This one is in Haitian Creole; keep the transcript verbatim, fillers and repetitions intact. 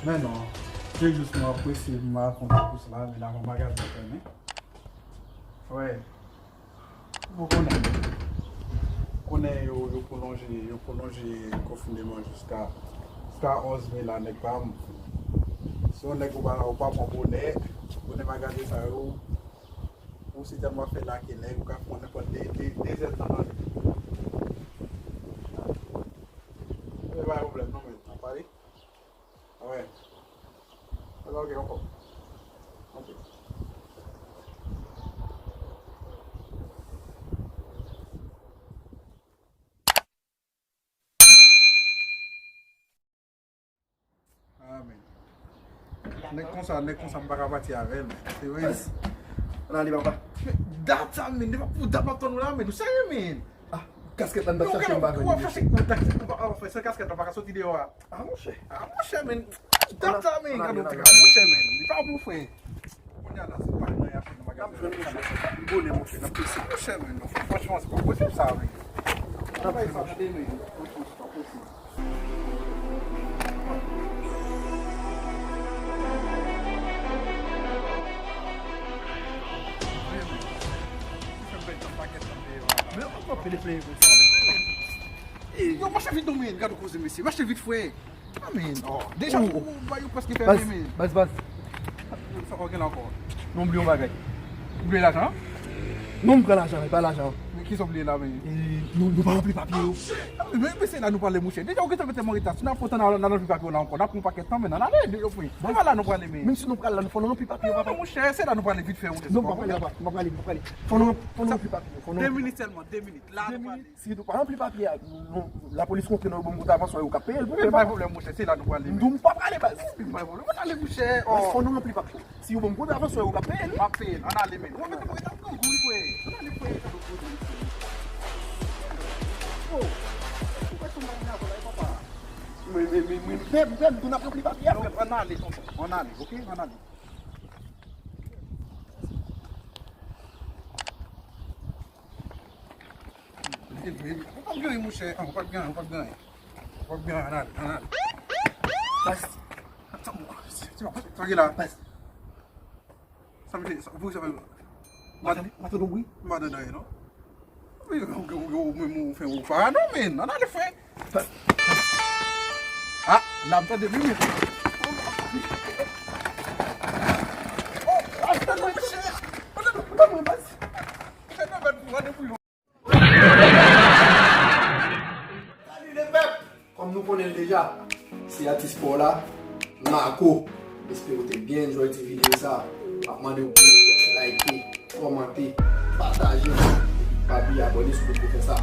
Men non, se jis mwen apresye m al fè yon ti kous la, men avan magazin fèmen. Wi. Ou konnen. Konnen yo, yo pwolonje, yo pwolonje konfineman jiska, jiska onz me la, nèg pa m. Si yon nèg ou pa, ou pa pran bonè, bonè magazin sa yo, ou si tèlman fè lake nèg, ou ka pran nenpòt de, de, de zèdtan nan li. E pa pwoblèm non, men, n ap pale. Wè. Ala, ok, ankò. Ok. Amen. Nèg konsa, nèg konsa, m pa ka pati avè l, men. Se vre. Ann ale, papa. Men, dat sa, men, depi pou dat m ap tann ou la, men, ou serye, men. Ah, kaskèt la, m t ap chache, m pa jwenn li, mesye. Ou ap chache, ou ap chache, ou ap fè, se kaskèt la pa ka soti deyò a. Ah, monchè. Ah, monchè, men. Dat sa, men, gade yon ti bagay, monchè, men. Li pa bon, frè. Kounye a la, se pa nan y ap fè nan magazin. N ap jwenn, monchè. Li bonè, monchè, n ap pese. Monchè, men, non, franchman, se pa posib sa, men. N ap jwenn, monchè. Franchman, se pa posib. Men ankò pede pleye konsa, men. Yo, mache vit non, men, gade koze, mesye. Mache vit, frè. Ah, men, oh, deja, ou, ou, ba yo prèske fèmen, men. Baz, baz. Sa w gen la ankò? Nou bliye yon bagay. Ou bliye lajan? Non, m pran lajan, e pa lajan. Men kisa w bliye la, men? E, nou, nou pa ranpli papye yo. Ah, men, men se la nou prale, monchè. Deja, ou gentan mete m an reta. Si n ap pran tan nan, nan ranpli papye yo la ankò, n ap pran yon pakèt tan, men n ale, deja, frè. Se pa la nou prale, men. Menm si nou pral la, nou fò nou ranpli papye yo, papa. Monchè, se la nou prale vit fè, ou. Non, pa prale, papa. Pa prale, pa prale. Fò nou, fò nou ranpli papye yo. Fò nou ranpli. De minit sèlman, de minit. La nou prale. Si nou pa ranpli papye a, nou, nou, lapolis kontre nou, yo ban m kontravansyon, yo k ap peye l pou mwen, papa. Men pa pwoblèm, monchè, se la nou prale, men. M di w, m pa prale, baz. Men pa pwoblèm, ann ale, monchè. Baz, fò nou ranpli papye. Si yo ban m kontravansyon, yo k ap peye l. M ap peye l, ann ale, men. Ou mete m rete grangou, wi, frè. Ann ale, frè, sa nou koze, mesye. Oh. Ou wè son bagay la, papa. Men, men, men, men, m pè, m pè, m tou n ap ranpli papye a, frè. Ann ale, tonton, ann ale, ok? Ann ale. Ou p ap gen anyen, monchè. Ou p ap gen anyen, ou p ap gen anyen. Ou p ap gen anyen, ann ale, ann ale. Baz. Sa gen la? Baz. Sa m fè, sa, pou sa fè. M pa tande, m pa tande bri. M pa tande anyen, non. Ou menm ou fè ou pa, non, men. Ann ale, frè. Ah, la m tande li, men. Oh, ah, tande, monchè. Tande, tande, baz. Salut le peuple! Kòm nou konnen l deja, se atis pa w la, Marco. M espere w te byen enjoy ti videyo sa. M ap mande w pou like, kòmante, pataje, epi pa bliye abòne si w potko fè sa.